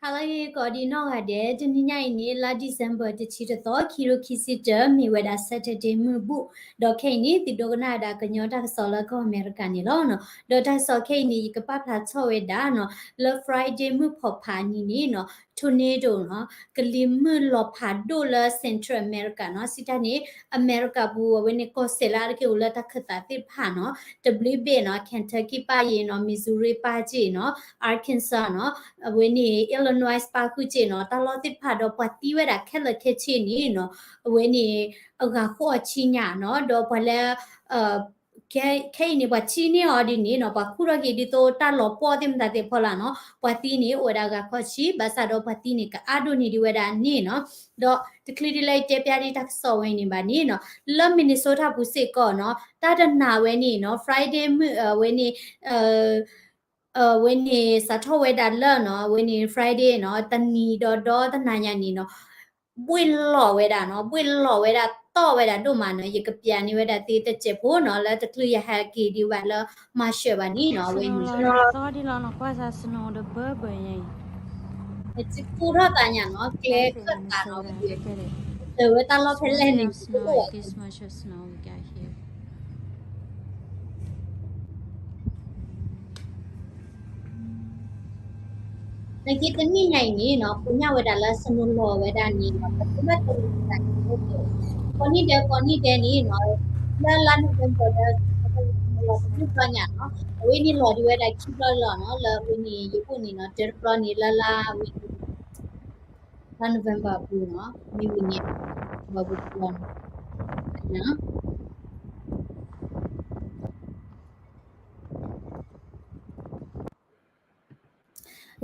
ဟါလၢအဂ့ၤ ကိးဒံးနီၢ်ဂၤဒဲး, တနံၤညါအံၤန့ၣ် လါ December တဆံတသီ ခံကထိခံဆံတၢ မ့ၢ်ဝဲဒၣ် Saturday မုၢ်ဘူၣ်, ဒီးခဲအံၤန့ၣ် သုဒိကနၣ်ဝဲဒၣ်ကညီတၢ်ကစီၣ်လၢကီၢ်အမဲရကၤန့ၣ်လီၤ. ဒီးတၢ်ကစီၣ်ခဲအံၤန့ၣ် ယကပာ်ဖျါထီၣ်ဝဲဒၣ်နီၤ, လၢ Friday မုၢ်ဖီၣ်ဖးနံၤန့ၣ်နီၤ tornado နီၤ, ကလံၤမုၢ်လီၤဖးဒိၣ်လၢ Central America နီၤ, စံးတၢ်န့ၣ် အမဲရကၤပူၤ အဝဲန့ၣ်ကီၢ်စဲၣ်လၢအါတက့ၢ်အိၣ်လၢတၢ်ခၢၣ်သးသ့ၣ်တဖၣ်နီၤ, တဘျုးဘ့ၣ်နီၤ, Kentucky ပၢ်ယ့ၢ်နီၤ, Missouri ပၢ်ယ့ၢ်နီၤ, Arkansas နီၤ, အဝဲန့ၣ် Illinois ပၢ်ဃုာ်က့ၢ်နီၤ, တၢ်လီၢ်သ့ၣ်တဖၣ်ဒီးပှၤသံဝဲဒၣ်ခဲလၢာ်ခဲဆ့န့ၣ်နီၤ, အဝဲန့ၣ် အဂၤဃိးဆံညါနီၤ, ဒီးပှၤလၢ ခဲအံၤန့ၣ် ပှၤထံၣ်န့ၢ်အီၤဒ်န့ၣ်နီၤ, ပှၤခူၣ်ထီၣ်က့ၤဒ်သိးတၢ်လီၤပှီၢ်သ့ၣ်မတၤသ့ၣ်တဖၣ်လီၤနီၤ, ပှၤသံန့ၣ်အိၣ်ဝဲဒၣ်ဂၤခီဆံ, ဘၣ်ဆၣ်ဒီးပှၤသံန့ၣ် ကအါဒိၣ်န့ၢ်ဒံးဝဲဒၣ်န့ၣ်နီၤ. ဒီးတချုးဒ်လၢယတဲပျါဒံးတၢ်ကစီၣ်ဝဲအံၤန့ၣ်ဘၣ်န့ၣ်နီၤ, လၢ Minnesota ပူၤစ့ၢ်ကီးနီၤ, တၢ်တနၤဝဲန့ၣ်နီၤ, Friday မုၢ် အဝဲန့ၣ် အဝဲန့ၣ်စးထီၣ်ဝဲဒၣ်လၢနီၤ, အဝဲန့ၣ် Friday နီၤ, တနံၤဒီးဒီတနၤညါန့ၣ်နီၤ, ဘှ့ၣ်လီၤဝဲဒၣ်နီၤ, ဘှ့ၣ်လီၤဝဲဒၣ်တီၢ်ဝဲဒၣ်ဒိၣ်မးနီၤ, ယကပျးန့ၢ်ဝဲဒၣ်သ့တစဲးဖိနီၤ, လၢတချုးယဟဲက့ၤဒံးဘၣ်လၢ Marshall ဘၣ်န့ၣ်နီၤ, အဝဲန့ၣ် သီဒ်လီၤနီၤ, ကွၢ်စး snow ဒီးဘၢဘၢညါအံၤ နစံးကူၣ်ထီၣ်သးညါနီၤ, ကျဲခၢၣ်သးနီၤ, တၢ်ဝဲတၢ်လီၢ်ဖဲလဲၣ်န့ၣ် တလိၣ်ဘၣ် နက့တနံၣ်ညါအံၤန့ၣ်နီၤ, ကိးညါဝဲဒၣ်လၢ snow လီၤဝဲဒၣ်န့ၣ်နီၤ, ပသ့ဘၣ်တလီၤသးန့ၣ်, ကိးနံၣ်ဒဲးကိးနံၣ်ဒဲးန့ၣ်နီၤ, လၢလါ November ဒီး snow လီၤတဘျုးဘျီညါနီၤ, အဝဲန့ၣ်လီၤဒံးဝဲဒၣ်ခံဘျီလီၤနီၤ, လၢအဝဲန့ၣ် ယအိၣ်န့ၣ်နီၤ, တၢတဘျီန့ၣ် လၢလါဝဲန့ၣ် လါ November အပူၤနီၤ, မ့ၢ်ဝံၤန့ၣ် November ပူၤလီၤနီၤ.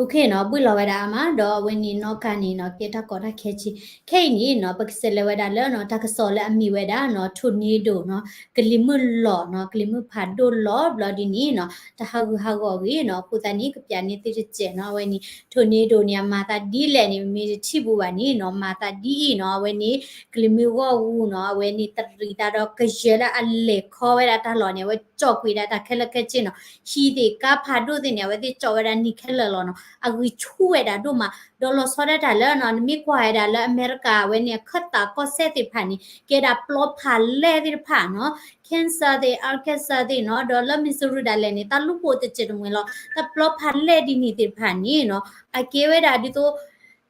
OK နီၤ, ဘှ့ၣ်လီၤဝဲဒၣ်အါမး, ဒီးအဝဲန့ၣ်နီၣ်ကါန့ၣ်နီၤ, ကဲတၢ်ကီတၢ်ခဲဆ့, ခဲအံၤန့ၣ်နီၤ, ပကစးလဲၤဝဲဒၣ်လၢနီၤ, တၢ်ကစီၣ်လၢအမ့ၢ်ဝဲဒၣ်နီၤ, tornado နီၤ, ကလံၤမုၢ်လီၤနီၤ, ကလံၤမုၢ်ဖးဒိၣ်လီၤဘျီဒ်န့ၣ်နီၤ, တၢ်ဟးဂူာ်ဟးဂီၤဂ့ၤနီၤ, အဃိသတးန့ၣ် ကပျးန့ၢ်သုတစဲးနီၤ, အဝဲန့ၣ် tornado န့ၣ် အမၤသးဒ်လဲၣ်န့ၣ် မ့ၢ်တထံၣ်ဘူးဘၣ်န့ၣ်နီၤ, မၤသးဒ်အံၤနီၤ, အဝဲန့ၣ် ကလံၤမုၢ်ဂီၢ်ဂူာ်နီၤ, အဝဲန့ၣ်တရံးသးဒီးကယၢၤလၢအလဲၤခီဝဲဒၣ်တၢ်လီၢ်န့ၣ်, အဝဲကၠီၣ်ကွံာ်ဒၣ်တၢ်ခဲလၢာ်ခဲဆ့နီၤ, ဟံၣ်သ့ၣ်ကါဖးဒိၣ်သ့ၣ်န့ၣ် အဝဲသ့ၣ်ကၠီၣ်ဝဲဒၣ်န့ၢ်ခဲလၢာ်လီၤနီၤ, အဂံၢ်ဆူၣ်ဝဲဒၣ်ဒိၣ်မး, ဒီးလီၤဆီဒၣ်တၢ်လၢနီၤ, နမ့ၢ်ကွၢ်ဝဲဒၣ်လၢအမဲရကၤဝဲန့ၣ် အခၢၣ်သးကီၢ်စဲၣ်သ့ၣ်တဖၣ်န့ၣ် ကဲဒၣ်ပျီဖးလဲၢ်သ့ၣ်တဖၣ်နီၤ, Kansas သ့ၣ် Arkansas သ့ၣ်နီၤ, ဒီးလၢ Missouri ဒၣ်လဲာ်န့ၣ် တၢ်လူၢ်ဖိတစဲးတမှဲၤလီၤ, တၢ်ပျီဖးလဲၢ်ဒ်န့ၣ်သ့ၣ်တဖၣ်န့ၣ်နီၤ, အကဲဝဲဒၣ်ဒ်သိး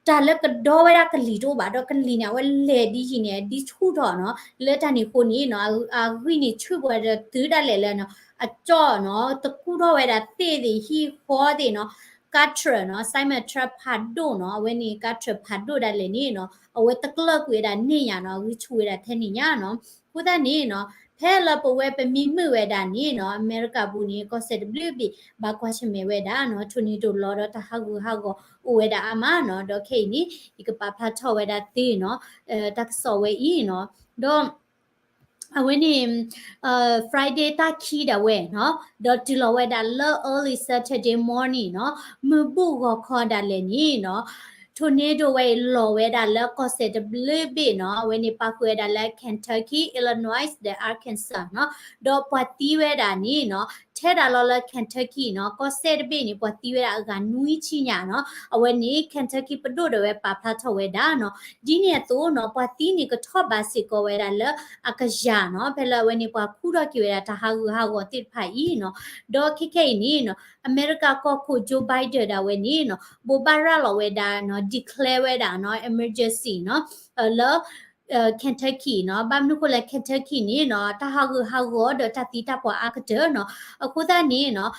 တၢ်လၢကဒီဝဲဒၣ်ကလံၤတအိၣ်ဘၣ်, ဒီးကလံၤန့ၣ် အဝဲလဲၤဒ်ယံၤန့ၣ် ဒ်ဆူၣ်ထီၣ်နီၤ, လၢတၢ်န့ၣ်အဃိန့ၣ်နီၤ, အဂံၢ်န့ၣ်ဆူၣ်ပှဲၤဒီးတုၤဒၣ်လဲာ်လၢနီၤ, အကၠီၣ်နီၤ, တကူၣ်ထီၣ်ဝဲဒၣ်သ့ၣ်သ့ၣ် ဟံၣ်ဃီသ့ၣ်နီၤ, ကါထြၢၣ်နီၤ, Semi truck ဖးဒိၣ်နီၤ, အဝဲန့ၣ်ကါထြၢၣ်ဖးဒိၣ်ဒၣ်လဲာ်န့ၣ်နီၤ, အဝဲတကျၢၢ်ကွံာ်ဝဲဒၣ်န့ၣ်ညါနီၤ, အဂံၢ်ဆူၣ်ဝဲဒၣ်ထဲန့ၣ်ညါနီၤ, အဃိသတးန့ၣ်နီၤ, ဖဲလၢပဝဲပမ့ၢ်မုာ်ဝဲဒၣ်န့ၣ်နီၤ, အမဲရကၤပူၤန့ၣ် ကီၢ်စဲၣ်တဘျုးဘ့ၣ် ဘၣ်ကွၢ်ဆၢၣ်မဲာ်ဝဲဒၣ်နီၤ, tornado လီၤဒီးတၢ်ဟးဂူာ်ဟးဂီၤအိၣ်ဝဲဒၣ်အါမးနီၤ, ဒီးခဲအံၤန့ၣ် ယကပာ်ဖျါထီၣ်ဝဲဒၣ်သ့နီၤ, တၢ်ကစီၣ်ဝဲအံၤနီၤ, ဒီး အဝဲန့ၣ် Friday တၢ်ခံဒၣ်ဝဲနီၤ, ဒီးတုၤလီၤဝဲဒၣ်လၢ early Saturday morning နီၤ, မုၢ်ဘူၣ်ဂီၤခီဒၣ်လဲာ်န့ၣ်နီၤ, tornado ဝဲအံၤလီၤဝဲဒၣ်လၢကီၢ်စဲၣ်တဘျုးဘ့ၣ်နီၤ, အဝဲန့ၣ်ပာ်ဃုာ်ဝဲဒၣ်လၢ Kentucky, Illinois ဒီး Arkansas နီၤ, ဒီးပှၤသံဝဲဒၣ်န့ၣ်နီၤ, ထဲဒၣ်လီၤလၢ Kentucky နီၤ, ကီၢ်စဲၣ်တဘ့ၣ်န့ၣ် ပှၤသံဝဲဒၣ်အဂၤနွံဆံညါနီၤ, အဝဲန့ၣ် Kentucky ပဒိၣ်ဒၣ်ဝဲပာ်ဖျါထီၣ်ဝဲဒၣ်နီၤ, ဒ်န့ၣ်အသိးနီၤ, ပှၤသံန့ၣ်ကထီၣ်ဘးစ့ၢ်ကီးဝဲဒၣ်လၢအကယၤနီၤ, ဖဲလၢအဝဲန့ၣ်ပှၤခူၣ်ထီၣ်က့ၤဝဲဒၣ်တၢ်ဟးဂူာ်ဟးဂီၤသ့ၣ်တဖၣ်အံၤနီၤ, ဒီးခဲခဲအံၤန့ၣ်နီၤ, အမဲရကၤကီၢ်ခိၣ် Joe Biden ဒၣ်ဝဲန့ၣ်နီၤ, ဘိးဘၣ်ရၤလီၤဝဲဒၣ်နီၤ, declare ဝဲဒၣ်နီၤ, emergency နီၤ, လၢ Kentucky နီၤ, ဘၣ်မနုၤဃိလဲၣ် Kentucky န့ၣ်နီၤ, တၢ်ဟးဂူာ်ဟးဂီၤဒီးတၢ်သံတၢ်ပှၢ်အါကတၢၢ်နီၤ, အဃိသတးန့ၣ်နီၤ,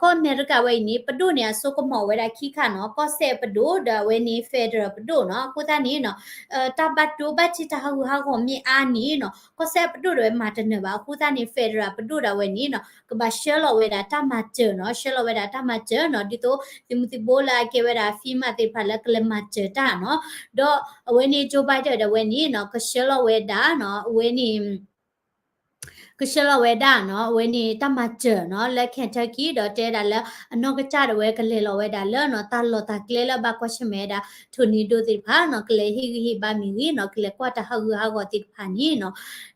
ကီၢ်အမဲရကၤဝဲအံၤန့ၣ် ပဒိၣ်န့ၣ် အစိကမီၤဝဲဒၣ်ခံခါနီၤ, ကီၢ်စဲၣ်ပဒိၣ်ဒီးအဝဲန့ၣ် federal ပဒိၣ်နီၤ, အဃိသတးန့ၣ်နီၤ, တၢ်ဘၣ်ဒိဘၣ်ထံးတၢ်ဟးဂူာ်ဟးဂီၤမ့ၢ်အါန့ၣ်နီၤ, ကီၢ်စဲၣ်ပဒိၣ်ဒၣ်ဝဲမၤတနၢၤဘၣ်, အဃိသတးန့ၣ် federal ပဒိၣ်ဒၣ်ဝဲန့ၣ်နီၤ, ကဘၣ်ဆှၢလီၤဝဲဒၣ်တၢ်မၤစၢၤနီၤ, ဆှၢလီၤဝဲဒၣ်တၢ်မၤစၢၤနီၤ, ဒ်သိးသုးမုၢ်သံၣ်ဘိလၢအကဲဝဲဒၣ် FEMA သ့ၣ်တဖၣ်လၢကလဲၤမၤစၢၤတၢ်နီၤ, ဒီးအဝဲန့ၣ် Joe Biden ဒၣ်ဝဲန့ၣ်နီၤ, ကဆှၢလီၤဝဲဒၣ်နီၤ, အဝဲန့ၣ် ကဆှၢလီၤဝဲဒၣ်နီၤ, အဝဲန့ၣ်တၢ်မၤစၢၤနီၤ, လၢ Kentucky ဒီးတဲဒၣ်လၢအနီၢ်ကစၢ်ဒၣ်ဝဲကလဲၤလီၤဝဲဒၣ်လၢနီၤ, တၢ်လီၢ်တၢ်ကျဲလၢအဘၣ်ကွၢ်ဆၢၣ်မဲာ်ဝဲဒၣ် tornado သ့ၣ်တဖၣ်နီၤ, ကလဲၤဟ့ၣ်ဂံၢ်ဟ့ၣ်ဘါမ့ၢ်ဂ့ၤနီၤ, ကလဲၤကွၢ်တၢ်ဟးဂူာ်ဟးဂီၤသ့ၣ်တဖၣ်န့ၣ်နီၤ,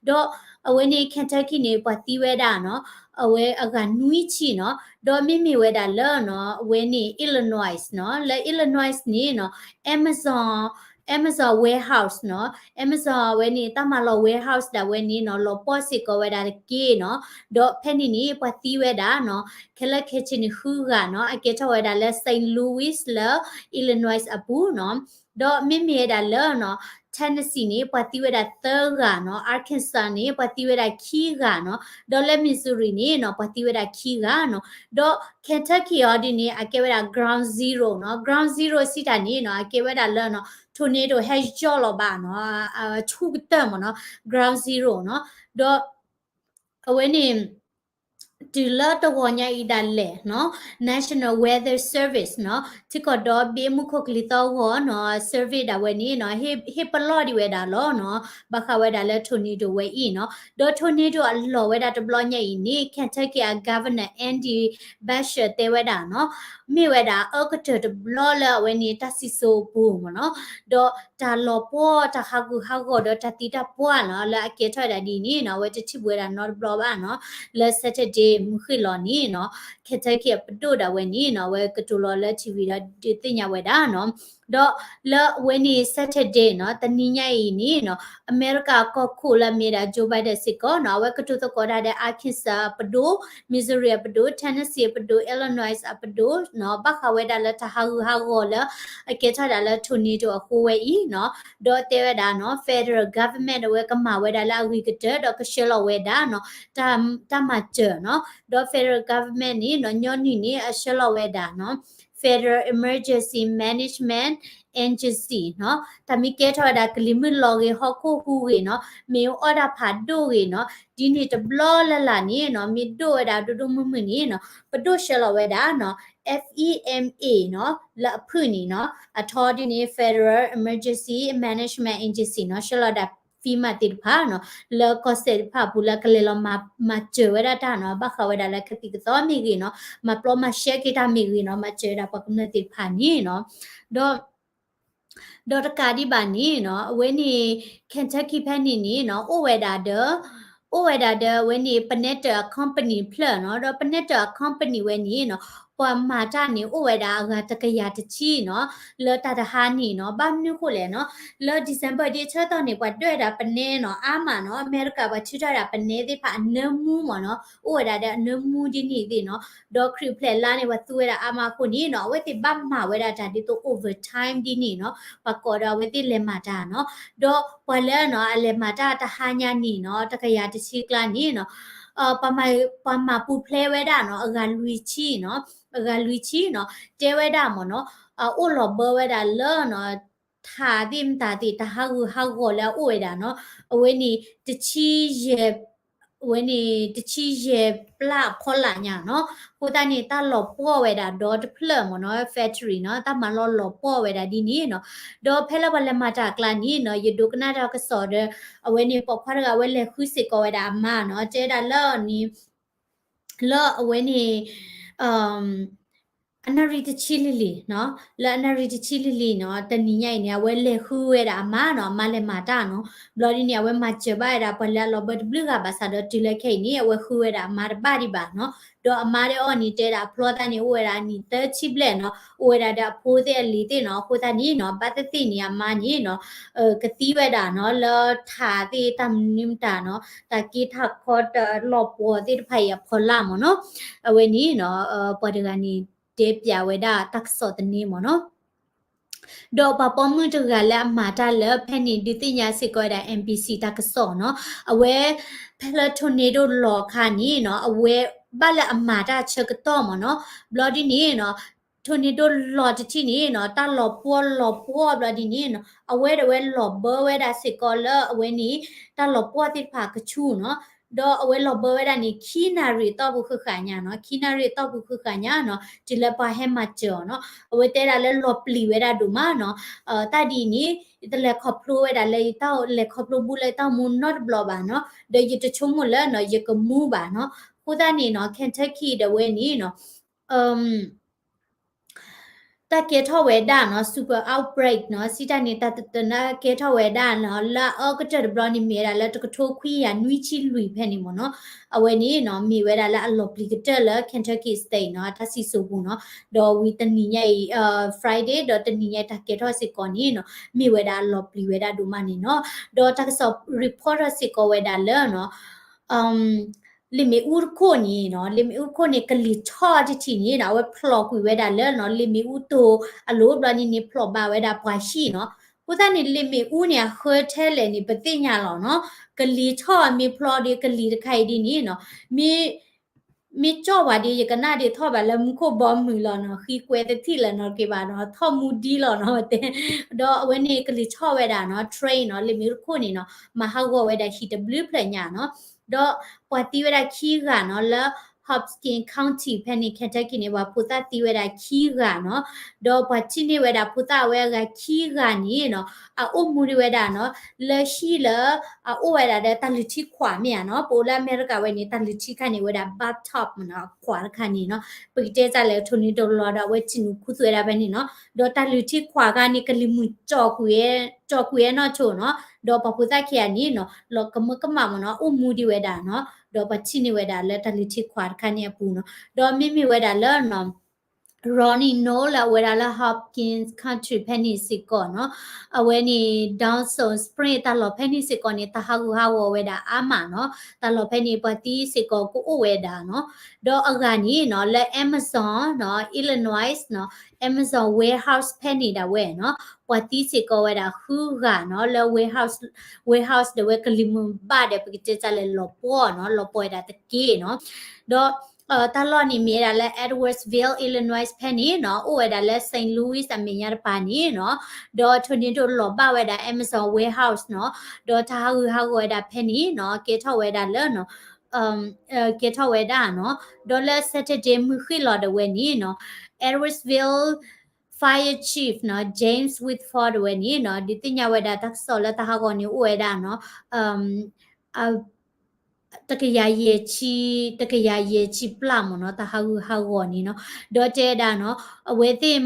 ဒီး အဝဲန့ၣ် Kentucky န့ၣ် ပှၤသံဝဲဒၣ်နီၤ အဝဲအဂၤနွံဆံနီၤ, ဒီးမ့မ့ၢ်ဝဲဒၣ်လၢနီၤ အဝဲန့ၣ် Illinois နီၤ, လၢ Illinois န့ၣ်နီၤ Amazon Amazon warehouse နီၤ, Amazon အဝဲန့ၣ် တၢ်မၤလီၤ warehouse ဒၣ်ဝဲန့ၣ်နီၤ လီၤပှီၢ်စ့ၢ်ကီးဝဲဒၣ်တက့ၢ်နီၤ, ဒီးဖဲန့ၣ်န့ၣ် ပှၤသံဝဲဒၣ်နီၤ ခဲလၢာ်ခဲဆ့န့ၣ် ဃုဂၤနီၤ, အကဲထီၣ်ဝဲဒၣ်လၢ Saint Louis လၢ Illinois အပူၤနီၤ, ဒီးမ့မ့ၢ်ဝဲဒၣ်လၢနီၤ Tennessee န့ၣ် ပှၤသံဝဲဒၣ်သၢဂၤနီၤ, Arkansas န့ၣ် ပှၤသံဝဲဒၣ်ခံဂၤနီၤ, ဒီးလၢ Missouri န့ၣ်နီၤ ပှၤသံဝဲဒၣ်ခံဂၤနီၤ, ဒီး Kentucky အီၤဒ်န့ၣ် အကဲဝဲဒၣ် ground zero နီၤ, ground zero စံးတၢ်န့ၣ်နီၤ အကဲဝဲဒၣ်လၢနီၤ tornado ဟဲယီၢ်လီၤဘၣ်နီၤ ဆူၣ်ကတၢၢ်မ့ၢ်နီၤ ground zero နီၤ, ဒီး အဝဲန့ၣ် တုၤလၢတဂီၤညါအံၤဒၣ်လဲာ်နီၤ National Weather Service နီၤ ထံကီၢ်ဒီဘ့ၣ်မူခိၣ်ကလံၤသီအဂီၢ်နီၤ survey ဒၣ်ဝဲန့ၣ်နီၤ ဟ့ၣ်ပလီၢ်ဒံးဝဲဒၣ်လီၤနီၤ ဘၣ်ဃးဝဲဒၣ်လၢ tornado ဝဲအံၤနီၤ, ဒီး tornado အလီၢ်ဝဲဒၣ်တဘျီညါအံၤန့ၣ် Kentucky အ Governor Andy Beshear တဲဝဲဒၣ်နီၤ မ့ၢ်ဝဲဒၣ်အကတၢၢ်တဘျီလၢအဝဲန့ၣ်တၢ်စံၣ်စိၤအပူၤမ့ၢ်နီၤ, ဒီးတၢ်လီၤပှီၢ်တၢ်ဟးဂူာ်ဟးဂီၤဒီးတၢ်သံတၢ်ပှၢ်နီၤ လၢအကဲထီၣ်ဝဲဒၣ်ဒ်န့ၣ်နီၤ အဝဲတထံၣ်ဘၣ်ဝဲဒၣ်နီတဘျီဘၣ်နီၤ, လၢ Saturday မုၢ်ဃ့ၢ်လီၤန့ၣ်နီၤ Kentucky အပဒိၣ်ဒၣ်ဝဲန့ၣ်နီၤ အဝဲကတိၤလီၤလၢ ထံၣ်ဝံၤဒီးဒုးသ့ၣ်ညါဝဲဒၣ်နီၤ, ဒီးလၢအဝဲန့ၣ် Saturday နီၤ တနံၤညါအံၤန့ၣ်နီၤ အမဲရကၤကီၢ်ခိၣ်လၢအမ့ၢ်ဒၣ် Joe Biden စ့ၢ်ကီးနီၤ အဝဲကတိၤသကိးတၢ်ဒီး Arkansas အပဒိၣ်, Missouri အပဒိၣ်, Tennessee အပဒိၣ်, Illinois အပဒိၣ်နီၤ ဘၣ်ဃးဝဲဒၣ်လၢတၢ်ဟးဂူာ်ဟးဂီၤလၢ အကဲထီၣ်ဒၣ်လၢ tornado အဃိဝဲအံၤနီၤ, ဒီးတဲဝဲဒၣ်နီၤ federal government အဝဲကမၤဝဲဒၣ်လၢအဂ့ၤကတၢၢ် ဒီးကဆှၢလီၤဝဲဒၣ်နီၤ တၢ်မၤစၢၤနီၤ, ဒီး federal government န့ၣ်နီၤ ညီနုၢ်န့ၣ် အဆှၢလီၤဝဲဒၣ်နီၤ Federal Emergency Management Agency နီၤ, တၢ်မ့ၢ်ကဲထီၣ်ဝဲဒၣ်ကလံၤမုၢ်လီၤဂ့ၤ ဟီၣ်ခိၣ်ဟူးဂ့ၤနီၤ, မ့ၢ်အိၣ်ဒၣ်ဖးဒိၣ်ဂ့ၤနီၤ, ဒ်န့ၣ်တဘျီလၢ်လၢ်န့ၣ်နီၤ မ့ၢ်ဒိၣ်ဝဲဒၣ်ဒိၣ်ဒိၣ်မုၢ်မုၢ်န့ၣ်နီၤ ပဒိၣ်ဆှၢလီၤဝဲဒၣ်နီၤ FEMA နီၤ လၢအဖုၣ်န့ၣ်နီၤ, အထီဒ်န့ၣ် Federal Emergency Management Agency နီၤ ဆှၢလီၤဒၣ် FEMA သ့ၣ်တဖၣ်နီၤ လၢကီၢ်စဲၣ်တဖၣ်အပူၤလၢကလဲၤလီၤမၤစၢၤဝဲဒၣ်တၢ်နီၤ ဘၣ်ဃးဝဲဒၣ်လၢကသံၣ်ကသီမ့ၢ်ဂ့ၤနီၤ, မၤပျီမၤရှဲက့ၤတၢ်မ့ၢ်ဂ့ၤနီၤ, မၤစၢၤဝဲဒၣ်ပှၤကမျၢၢ်သ့ၣ်တဖၣ်န့ၣ်နီၤ, ဒီး ဒီးတကးဒံးဘၣ်န့ၣ်နီၤ အဝဲန့ၣ် Kentucky ဖဲန့ၣ်န့ၣ်နီၤ အိၣ်ဝဲဒၣ်ဒီး အိၣ်ဝဲဒၣ်ဒီးအဝဲန့ၣ် ပနဲတၢၣ်အ company တဖျၢၣ်နီၤ, ဒီးပနဲတၢၣ်အ company ဝဲန့ၣ်နီၤ ပှၤမၤတၢ်န့ၣ် အိၣ်ဝဲဒၣ်အဂၤတကယၤတဆံနီၤ, လၢတၢ်တဟါန့ၣ်နီၤ, ဘၣ်မနုၤဃိလဲၣ်နီၤ, လၢ December ဒ့ဆၢကတီၢ်န့ၣ် ပှၤဒွဲၣ်ဒၣ်ပနဲနီၤ အါမးနီၤ, အမဲရကၤပှၤထုးထီၣ်ဒၣ်ပနဲသ့ၣ်တဖၣ်အနၢမူမ့ၢ်နီၤ, အိၣ်ဝဲဒၣ်ဒီးအနၢမူဒ်န့ၣ်သ့ၣ်နီၤ, ဒီးခရံာ်အိၣ်ဖျဲၣ်လါန့ၣ် ပှၤသူဝဲဒၣ်အါမးအဃိန့ၣ်နီၤ, အဝဲသ့ၣ်ဘၣ်မၤဝဲဒၣ်တၢ်ဒ်သိး overtime ဒ်န့ၣ်နီၤ, ပှၤကိးဒီးအဝဲသ့ၣ်လဲၤမၤတၢ်နီၤ, ဒီးပှၤလၢနီၤ အလဲၤမၤတၢ်တဟါညါန့ၣ်နီၤ တကယၤတဆံကျါန့ၣ်နီၤ ပှၤမၤပူၤဖျဲးဝဲဒၣ်နီၤ အဂၤလွံၢ်ဆံနီၤ, အဂၤလွံၢ်ဆံနီၤ, တဲဝဲဒၣ်မ့ၢ်နီၤ, အိၣ်လီၤဘၢဝဲဒၣ်လၢနီၤ ထးသ့ၣ်မတၤသ့ၣ် တၢ်ဟးဂူာ်ဟးဂီၤလၢအအိၣ်ဝဲဒၣ်နီၤ, အဝဲန့ၣ် တဆံယဲၢ် အဝဲန့ၣ် တဆံယဲၢ်ပျၢ်အဖီလာ်ညါနီၤ, အဃိသတးန့ၣ် တၢ်လီၤပှီၢ်ဝဲဒၣ်ဒီတဖျၢၣ်မ့ၢ်နီၤ factory နီၤ, တၢ်မၤလီၢ်လီၤပှီၢ်ဝဲဒၣ်ဒ်န့ၣ်နီၤ, ဒီးဖဲလၢပှၤလဲၤမၤတၢ်အကျါန့ၣ်နီၤ ယဒိကနၣ်တၢ်ကစီၣ်ဒီး အဝဲန့ၣ်ပိာ်ခွါတဂၤ အဝဲလဲၤဃုစ့ၢ်ကီးဝဲဒၣ်အမါနီၤ, တဲဒၣ်လၢန့ၣ် လၢအဝဲန့ၣ် အနၣ်ရံၣ်တဆံလံၤလံၤနီၤ, လၢအနၣ်ရံၣ်တဆံလံၤလံၤနီၤ တနံၤညါအံၤန့ၣ် အဝဲလဲၤဃုဝဲဒၣ်အမါနီၤ, အမါလဲၤမၤတၢ်နီၤ, ဘျီဒ်န့ၣ် အဝဲမၤစၢၤဘၣ်ဝဲဒၣ်ပှၤလၢအလီၤဘၢတဘျုးဂၤဘၣ်ဆၣ်ဒီးတုၤလၢခဲအံၤန့ၣ် အဝဲဃုဝဲဒၣ်အမါတဘၣ်ဒံးဘၣ်နီၤ, ဒီးအမါဒဲအီၤန့ၣ် တဲဒၣ်အဖျီသးန့ၣ် အိၣ်ဝဲဒၣ်အနံၣ်သၢဆံဘျဲၣ်နီၤ, အိၣ်ဝဲဒၣ်ဒီးအဖိသ့ၣ်အလံၤသ့ၣ်နီၤ, အဃိသတးန့ၣ်နီၤ ဘၣ်သ့ၣ်သ့ၣ်န့ၣ် အမါန့ၣ်နီၤ ကသံဝဲဒၣ်နီၤ လၢထးသ့ၣ်တၢ်မနုၤမတၤနီၤ, တၢ်က့ထးခီတၢ်လီၤပှီၢ်သ့ၣ်တဖၣ်အံၤအဖီလာ်မ့ၢ်နီၤ, အဝဲန့ၣ်နီၤ ပှၤတဂၤန့ၣ် တဲပျးဝဲဒၣ်တၢ်ကစီၣ်သန့မ့ၢ်နီၤ. ဒီးပှၤပိာ်မုၣ်တဂၤလၢအမၤတၢ်လၢဖဲန့ၣ် ဒုးသ့ၣ်ညါစ့ၢ်ကီးဝဲဒၣ် NBC တၢ်ကစီၣ်နီၤ, အဝဲ ဖဲလၢ tornado လီၤအခါန့ၣ်နီၤ အဝဲဘၣ်လၢအမၤတၢ်ဆၢကတီၢ်မ့ၢ်နီၤ, ဘျီဒ်န့ၣ်နီၤ tornado လီၤတထံၣ်န့ၣ်နီၤ တၢ်လီၤပှီၢ်လီၤပှီၢ်ဘျီဒ်န့ၣ်နီၤ အဝဲဒၣ်ဝဲလီၤဘၢဝဲဒၣ်စ့ၢ်ကီးလၢအဝဲန့ၣ် တၢ်လီၤပှီၢ်သ့ၣ်တဖၣ်ကဆူၣ်နီၤ, ဒီးအဝဲလီၤဘၢဝဲဒၣ်န့ၣ် ခံနၣ်ရံၣ်အတီၢ်ပူၤဃၣ်ဃၣ်ညါနီၤ, ခံနၣ်ရံၣ်အတီၢ်ပူၤဃၣ်ဃၣ်ညါနီၤ တုၤလၢပှၤဟဲမၤစၢၤအီၤနီၤ, အဝဲတဲဒၣ်လၢလီၤပျံၤဝဲဒၣ်ဒိၣ်မးနီၤ, တၢ်ဒ်အံၤန့ၣ် ယတလဲၤခီဖျိဝဲဒၣ်လၢယတၢ်လဲၤခီဖျိဘူးလၢယတၢ်အိၣ်မူနီတဘျီဘၣ်နီၤ, ဒီးယတဆိကမိၣ်လၢနီၤ ယကမူဘၣ်နီၤ, အဃိသတးန့ၣ်နီၤ Kentucky ဒၣ်ဝဲန့ၣ်နီၤ အမ် တၢ်ကဲထီၣ်ဝဲဒၣ်နီၤ super outbreak နီၤ စံးတၢ်န့ၣ် တၢ်တနၢ်ကဲထီၣ်ဝဲဒၣ်နီၤ လၢအအီကတၢၢ်တဘျီန့ၣ် မ့ၢ်ဝဲဒၣ်လၢတကထိခွံကယၤနွံဆံလွံၢ်ဖဲန့ၣ်မ့ၢ်နီၤ. အဝဲန့ၣ်နီၤ မ့ၢ်ဝဲဒၣ်လၢအလီၤပျံၤကတၢၢ်လၢ Kentucky State နီၤ အတၢ်စံၣ်စိၤပူၤနီၤ. ဒီးဝံၤတနံၤညါအံၤ Friday ဒီးတနံၤညါအံၤ တၢ်ကဲထီၣ်စ့ၢ်ကီးန့ၣ်နီၤ မ့ၢ်ဝဲဒၣ်အလီၤပျံၤဝဲဒၣ်ဒိၣ်မးန့ၣ်နီၤ. ဒီးတၢ်ကစီၣ် report ထီၣ်စ့ၢ်ကီးဝဲဒၣ်လၢနီၤ လ့ၣ်မ့ၣ်အူတခိၣ်န့ၣ်နီၤ လ့ၣ်မ့ၣ်အူတခိၣ်န့ၣ် ကလံၤထီၣ်တထံၣ်န့ၣ်နီၤ အဝဲဖျိးကွံာ်ဝဲဒၣ်လၢနီၤ လ့ၣ်မ့ၣ်အူတိၤအလိၤဘျီန့ၣ်န့ၣ် ဖျိးဘၣ်ဝဲဒၣ်ပှၤဟံၣ်နီၤ. အဃိသတးန့ၣ် လ့ၣ်မ့ၣ်အူန့ၣ် အဃၢထဲလဲၣ်န့ၣ် ပသ့ၣ်ညါလီၤနီၤ. ကလံၤထီၣ်မ့ၢ်ဖျိးဒီး ကလံၤတခါအံၤဒ်န့ၣ်နီၤ မ့ၢ် မ့ၢ်ကၠီၣ်ဝဲဒၣ် ယကနၣ်ဒ်ထီၣ်ဘၣ်လၢမူခိၣ်ဘီမုၢ်လီၤနီၤ ဃံကွဲးတထံၣ်လၢၤနီတက့ၢ်ဘၣ်နီၤ ထီၣ်မူဒံလီၤနီၤ. ဒီးအဝဲန့ၣ်ကလံၤထီၣ်ဝဲဒၣ်နီၤ train နီၤ လ့ၣ်မ့ၣ်အူတခိၣ်န့ၣ်နီၤ မၤဟးဂီၤဝဲဒၣ်ဟံၣ်တဘျုးဖျၢၣ်ညါနီၤ. ဒီးပှၤသံဝဲဒၣ်ခံဂၤနီၤ လၢ Hopkins County ဖဲန့ၣ် Kentucky န့ၣ် ပှၤဖိသၣ်သံဝဲဒၣ်ခံဂၤနီၤ. ဒီးပှၤထံၣ်န့ၢ်ဝဲဒၣ်ဖိသၣ်ဝဲအဂၤခံဂၤန့ၣ်နီၤ အအိၣ်မူဒံးဝဲဒၣ်နီၤ လၢဟံၣ်လၢ အအိၣ်ဝဲဒၣ်ဒီးတၢ်လုၢ်ထံခွးမ့ၢ်ဧါနီၤ. ပအိၣ်လၢအမဲရကၤဝဲန့ၣ် တၢ်လုၢ်ထံခါန့ၣ်ဝဲဒၣ် bathtub နီၤ အခွးတခါန့ၣ်နီၤ ပကတဲတၢ်လဲၣ် tornado လီၤဒီး အဝဲစံၣ်နုာ်ခူသူၣ်ဝဲဒၣ်ဖဲန့ၣ်နီၤ. ဒီးတၢ်လုၢ်ထံခွးခါန့ၣ် ကလံၤမုၢ် ကၠီၤကွံာ်အဲနီၢ်ဆိနီၤ. ဒီးပှၤဖိသၣ်ခံဂၤန့ၣ်နီၤ လီၤကမၢကမၣ်မ့ၢ်နီၤ အိၣ်မူဒံးဝဲဒၣ်နီၤ. ဒီးပှၤထံၣ်န့ၢ်ဝဲဒၣ်လၢတၢ်လုၢ်ထံခွးတခါန့ၣ်အပူၤနီၤ. ဒီးမ့မ့ၢ်ဝဲဒၣ်လၢနီၤ Ronnie Knoll လၢအဝဲဒၣ်လၢ Hopkins County ဖဲန့ၣ်စ့ၢ်ကီးနီၤ အဝဲန့ၣ် Dawson Springs တၢ်လီၢ်ဖဲန့ၣ်စ့ၢ်ကီးန့ၣ် တၢ်ဟးဂူာ်ဟးဂီၤဝဲဒၣ်အါမးနီၤ. တၢ်လီၢ်ဖဲန့ၣ် ပှၤသံစ့ၢ်ကီးကအိၣ်ဝဲဒၣ်နီၤ. ဒီးအဂၤန့ၣ်နီၤ လၢ Amazon နီၤ Illinois နီၤ Amazon warehouse ဖဲန့ၣ်ဒၣ်ဝဲနီၤ ပှၤသံစ့ၢ်ကီးဝဲဒၣ်ဃုဂၤနီၤ လၢ warehouse warehouse ဒၣ်ဝဲ ကလံၤမုၢ်ဘၣ်ဒီး ပကတဲတၢ်လဲၣ် လီၤပှီၢ်နီၤ လီၤပှီၢ်ဝဲဒၣ်တက့ၢ်နီၤ. ဒီး တၢ်လီၢ်န့ၣ်မ့ၢ်ဝဲဒၣ်လၢ Edwardsville Illinois ဖဲန့ၣ်နီၤ အိၣ်ဝဲဒၣ်လၢ Saint Louis အမဲာ်ညါတပၤန့ၣ်နီၤ. ဒီး tornado လီၤဘၣ်ဝဲဒၣ် Amazon warehouse နီၤ. ဒီးတၢ်ဟးဂူာ်ဟးဂီၤဝဲဒၣ်ဖဲန့ၣ်နီၤ ကဲထီၣ်ဝဲဒၣ်လၢနီၤ ကဲထီၣ်ဝဲဒၣ်နီၤ. ဒီးလၢ Saturday မုၢ်ဃ့ၢ်လီၤဒၣ်ဝဲန့ၣ်နီၤ Edwardsville Fire Chief နီၤ James Whitford ဒၣ်ဝဲန့ၣ်နီၤ ဒုးသ့ၣ်ညါဝဲဒၣ်တၢ်ကစီၣ်လၢတၢ်ဟးဂီၤန့ၣ်အိၣ်ဝဲဒၣ်နီၤ တကယၤယဲၢ်ဆံ, တကယၤယဲၢ်ဆံပျၢ်မ့ၢ်နီၤ တၢ်ဟးဂူာ်ဟးဂီၤန့ၣ်နီၤ. ဒီးတဲဒၣ်နီၤ အဝဲသ့ၣ်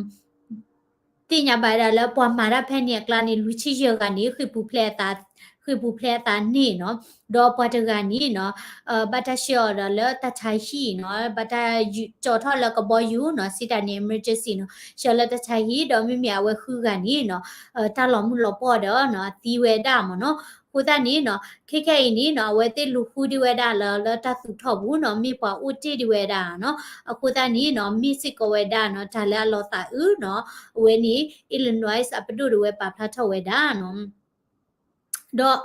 သ့ၣ်ညါဘၣ်ဝဲဒၣ်လၢပှၤမၤတၢ်ဖဲန့ၣ်အကျါန့ၣ် လွံၢ်ဆံယဲၢ်ဂၤန့ၣ် ဃ့ၢ်ပူၤဖျဲးအသး, ဃ့ၢ်ပူၤဖျဲးအသးန့ၣ်နီၤ. ဒီးပှၤတဂၤန့ၣ်နီၤ ဘၣ်တၢ်ဆှၢအီၤဒီးလၢတၢ်ဆါဟံၣ်နီၤ ဘၣ်တၢ်ကၠီၤထီၣ်လၢကဘီယူၤနီၤ စံးတၢ်န့ၣ် emergency နီၤ ဆှၢလၢတၢ်ဆါဟံၣ် ဒီးမ့မ့ၢ်အဝဲဃုဂၤန့ၣ်နီၤ တၢ်လီၤမုၢ်လီၤပှီၢ်ဒီးနီၤ သံဝဲဒၣ်မ့ၢ်နီၤ. အဃိသတးန့ၣ်နီၤ ခဲခဲအံၤန့ၣ်နီၤ အဝဲသ့ၣ်လူၤဃုဒံးဝဲဒၣ်လၢ လၢတၢ်သူၣ်ထီၣ်ပူၤနီၤ မ့ၢ်ပှၤအိၣ်တ့ၢ်ဒံးဝဲဒၣ်နီၤ. အဃိသတးန့ၣ်နီၤ မ့ၢ်စ့ၢ်ကီးဝဲဒၣ်နီၤ တၢ်လၢအလီၤသးအုးနီၤ အဝဲန့ၣ် Illinois အပဒိၣ်ဒၣ်ဝဲပာ်ဖျါထီၣ်ဝဲဒၣ်နီၤ. ဒီး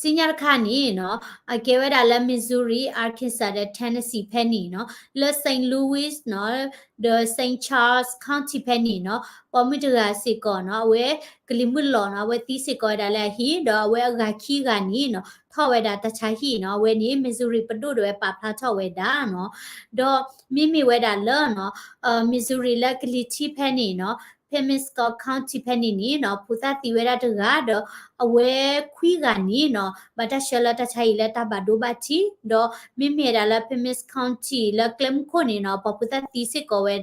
စံညါတခါန့ၣ်နီၤ အကဲဝဲဒၣ်လၢ Missouri, Arkansas ဒီး Tennessee ဖဲန့ၣ်နီၤ လၢ Saint Louis နီၤ ဒီး Saint Charles County ဖဲန့ၣ်နီၤ ပိာ်မုၣ်တဂၤစ့ၢ်ကီးနီၤ အဝဲကလံၤမုၢ်လီၤနီၤ အဝဲသံစ့ၢ်ကီးဝဲဒၣ်လၢအဟံၣ် ဒီးအဝဲအဂၤခံဂၤန့ၣ်နီၤ ထီၣ်ဝဲဒၣ်တၢ်ဆါဟံၣ်နီၤ အဝဲန့ၣ် Missouri ပဒိၣ်ဒၣ်ဝဲပာ်ဖျါထီၣ်ဝဲဒၣ်နီၤ. ဒီးမ့မ့ၢ်ဝဲဒၣ်လၢနီၤ Missouri လၢကလံၤထံးဖဲန့ၣ်နီၤ Pennmascot County ဖဲန့ၣ်န့ၣ်နီၤ ဖိသၣ်သံဝဲဒၣ်တဂၤ ဒီးအဝဲခွံဂၤန့ၣ်နီၤ ဘၣ်တၢ်ဆှၢလၢတၢ်ဆါဟံၣ်လၢတၢ်ဘၣ်ဒိဘၣ်ထံး ဒီးမ့မ့ၢ်ဝဲဒၣ်လၢ Pennmascot County လၢကျဲမုၢ်ခိၣ်န့ၣ်နီၤ ပှၤဖိသၣ်သံစ့ၢ်ကီးဝဲ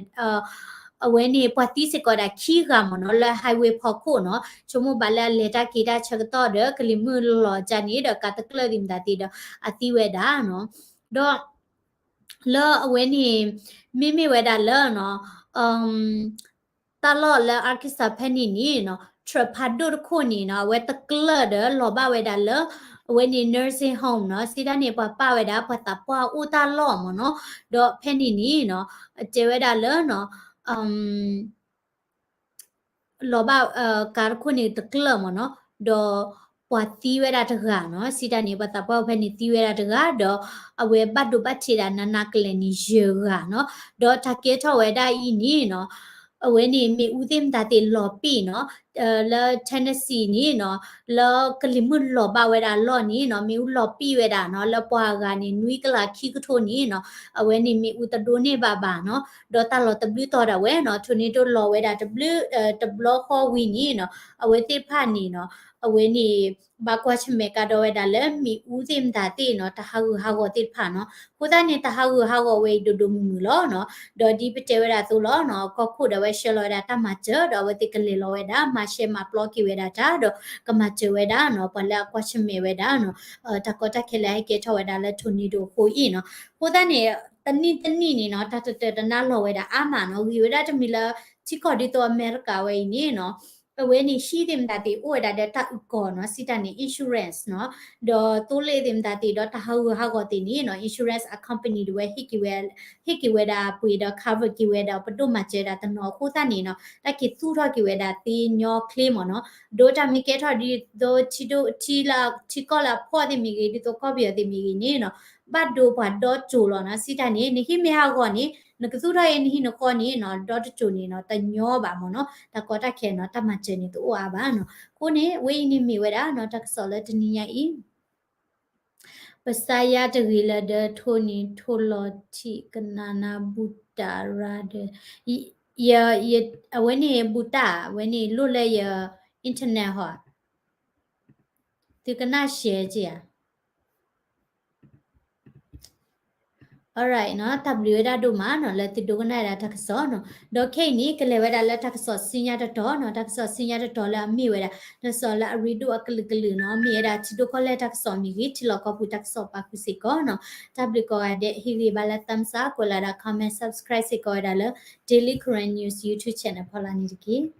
အဝဲန့ၣ် ပှၤသံစ့ၢ်ကီးဒၣ်ခံဂၤမ့ၢ်နီၤ လၢ highway ဖီခိၣ်နီၤ ဆိကမိၣ်ဘၣ်လၢအလဲၤတၢ်က့ၤတၢ်ဆၢကတီၢ်ဒီး ကလံၤမုၢ်လီၤကၢန့ၣ်ဒီး ကးတကျၢၢ်သ့ၣ်မတၤသ့ၣ်ဒီး အသံဝဲဒၣ်နီၤ. ဒီးလၢအဝဲန့ၣ် မ့မ့ၢ်ဝဲဒၣ်လၢနီၤ တၢ်လီၢ်လၢ Arkansas ဖဲန့ၣ်န့ၣ်နီၤ truck ဖးဒိၣ်တခိၣ်န့ၣ်နီၤ အဝဲတကျၢၢ်ဒီးလီၤဘၣ်ဝဲဒၣ်လၢ အဝဲန့ၣ် nursing home နီၤ စံးတၢ်န့ၣ် ပှၤပာ်ဝဲဒၣ်ပှၤသးပှၢ်အိၣ်တၢ်လီၢ်မ့ၢ်နီၤ. ဒီးဖဲန့ၣ်န့ၣ်နီၤ တဲဝဲဒၣ်လၢနီၤ လီၤဘၣ် ကးတခိၣ်န့ၣ်တကျၢၢ်မ့ၢ်နီၤ ဒီးပှၤသံဝဲဒၣ်တဂၤနီၤ စံးတၢ်န့ၣ် ပှၤသးပှၢ်ဖဲန့ၣ်သံဝဲဒၣ်တဂၤ ဒီးအဝဲဘၣ်ဒိဘၣ်ထံးဒၣ်နးနးကလဲာ်န့ၣ်ယဲၢ်ဂၤနီၤ ဒီးတၢ်ကဲထီၣ်ဝဲဒၣ်အံၤန့ၣ်နီၤ အဝဲန့ၣ်မ့ၣ်အူသ့ၣ်မတၤသ့ၣ်လီၤပံာ်နီၤ လၢ Tennessee န့ၣ်နီၤ, လၢကလံၤမုၢ်လီၤဘၣ်ဝဲဒၣ်အလီၢ်န့ၣ်နီၤ, မ့ၣ်အူလီၤပံာ်ဝဲဒၣ်နီၤ, လၢပှၤအဂၤန့ၣ် နွံကလးခံကထိန့ၣ်နီၤ, အဝဲန့ၣ်မ့ၣ်အူတဒိးန့ၢ်ဘၣ်ဘၣ်နီၤ, ဒီးတၢ်လီၤတဘျုးတီၤဒၣ်ဝဲနီၤ, tornado လီၤဝဲဒၣ်တဘျုး တဘျီဃီဝံၤန့ၣ်နီၤ, အဝဲသ့ၣ်တဖၣ်န့ၣ်နီၤ, အဝဲန့ၣ် ဘၣ်ကွၢ်ဆၢၣ်မဲာ်ကဒီးဝဲဒၣ်လၢမ့ၣ်အူသ့ၣ်မတၤသ့ၣ်နီၤ, တၢ်ဟးဂူာ်ဟးဂီၤသ့ၣ်တဖၣ်နီၤ, အဃိသတးန့ၣ် တၢ်ဟးဂူာ်ဟးဂီၤဝဲအံၤဒိၣ်ဒိၣ်မုၢ်မုၢ်လီၤနီၤ, ဒီးဒ်ပတဲဝဲဒၣ်အသိးလီၤနီၤ, ကီၢ်ခိၣ်ဒၣ်ဝဲဆှၢလီၤဝဲဒၣ်တၢ်မၤစၢၤ ဒီးအဝဲသ့ၣ်ကလဲၤလီၤဝဲဒၣ် မၤရှဲမၤပျီက့ၤဝဲဒၣ်တၢ် ဒီးကမၤစၢၤဝဲဒၣ်နီၤ, ပှၤလၢအကွၢ်ဆၢၣ်မဲာ်ဝဲဒၣ်နီၤ, တၢ်ကီတၢ်ခဲလၢအဟဲကဲထီၣ်ဝဲဒၣ်လၢ tornado အဃိအံၤနီၤ, အဃိသတးန့ၣ် တနံၣ်တနံၣ်န့ၣ်နီၤ, တၢ်တတၢာ်တနါလီၤဝဲဒၣ်အါမးနီၤ, ဂ့ၤဝဲဒၣ်တမံၤလၢ ထံကီၢ်ဒ်သိးအမဲရကၤဝဲအံၤန့ၣ်နီၤ, အဝဲန့ၣ်ဟံၣ်သ့ၣ်မတၤသ့ၣ်အိၣ်ဝဲဒၣ်ဒီးတၢ်အုၣ်ကီၤနီၤ, စံးတၢ်န့ၣ် insurance နီၤ, ဒီးသိလ့ၣ်သ့ၣ်မတၤသ့ၣ် ဒီးတၢ်ဟးဂူာ်ဟးဂီၤသ့ၣ်န့ၣ်နီၤ, insurance အ company ဒၣ်ဝဲ ဟ့ၣ်က့ၤဝဲဒၣ်ပှ့ၤဒီး cover က့ၤဝဲဒီး ပဒိၣ်မၤစၢၤဒၣ်တနီၤအဃိသတးန့ၣ်နီၤ, တၢ်က့ၤသူၣ်ထီၣ်က့ၤဝဲဒၣ်သ့ၣ်ညီ claim မ့ၢ်နီၤ, ဒိတၢ်မ့ၢ်ကဲထီၣ်ဒ်သိး ထံဒိၣ်ထံလၢ ထံကီၢ်လၢအဖှီၣ်သ့ၣ်မ့ၢ်ဂ့ၤ ဒ်သိးကီၢ်ပယီၤသ့ၣ်မ့ၢ်ဂ့ၤန့ၣ်နီၤ, ဘၣ်ဒိပှၤဒီတိၤလီၤနီၤ, စံးတၢ်န့ၣ် နဟံၣ်မ့ၢ်ဟးဂီၤန့ၣ် နကသူၣ်ထီၣ်အံၤနဟံၣ်နဃီန့ၣ်နီၤ, ဒီတစိၤန့ၣ်နီၤ, တညီဘၣ်မ့ၢ်နီၤ, တၢ်ကီတၢ်ခဲနီၤ, တၢ်မၤစၢၤန့ၣ်တအိၣ်အါဘၣ်နီၤ, အဃိန့ၣ် ဝဲအံၤန့ၣ်မ့ၢ်ဝဲဒၣ်နီၤ, တၢ်ကစီၣ်လၢတနံၤညါအံၤ ပစါယါတဂ့ၤလၢဒီး ထိၣ်နံၤထိၣ်လီၤထံးကနၣ်နၢ်ဘူးတၢ်ရၣ်ဒီး, ယ, ယ, အဝဲန့ၣ်ဘူးတၢ် အဝဲန့ၣ်လိၣ်လၢယ internet ဟီ, သုကနၣ် share က့ၤဧါ. Alright နီၤ, တၢ်ဘျုးဝဲဒၣ်ဒိၣ်မးနီၤ, လၢသုဒိကနၣ်ဝဲဒၣ်တၢ်ကစီၣ်နီၤ, ဒီးခဲအံၤန့ၣ် ကလဲၤဝဲဒၣ်လၢတၢ်ကစီၣ်ဆူညါတတီၤနီၤ, တၢ်ကစီၣ်ဆူညါတတီၤလၢအမ့ၢ်ဝဲဒၣ် တၢ်ကစီၣ်လၢအရ့ဒိၣ်အကလုာ်ကလုာ်နီၤ, မ့ၢ်ဝဲဒၣ်ထံဒိၣ်ကီၢ်လဲၢ်တၢ်ကစီၣ်မ့ၢ်ဂ့ၤ, ထံလီၢ်ကီၢ်ပူၤတၢ်ကစီၣ်ပာ်ဃုာ်စ့ၢ်ကီးနီၤ, တၢ်ဘျုးကိးဂၤဒဲး, ဟ့ၣ်ဂံၢ်ဘါလၢ thumbs up, ကွဲးလီၤဒၣ် comment, subscribe စ့ၢ်ကီးဝဲဒၣ်လၢ Daily Karen News YouTube channel ဖီလာ်န့ၣ်တက့ၢ်.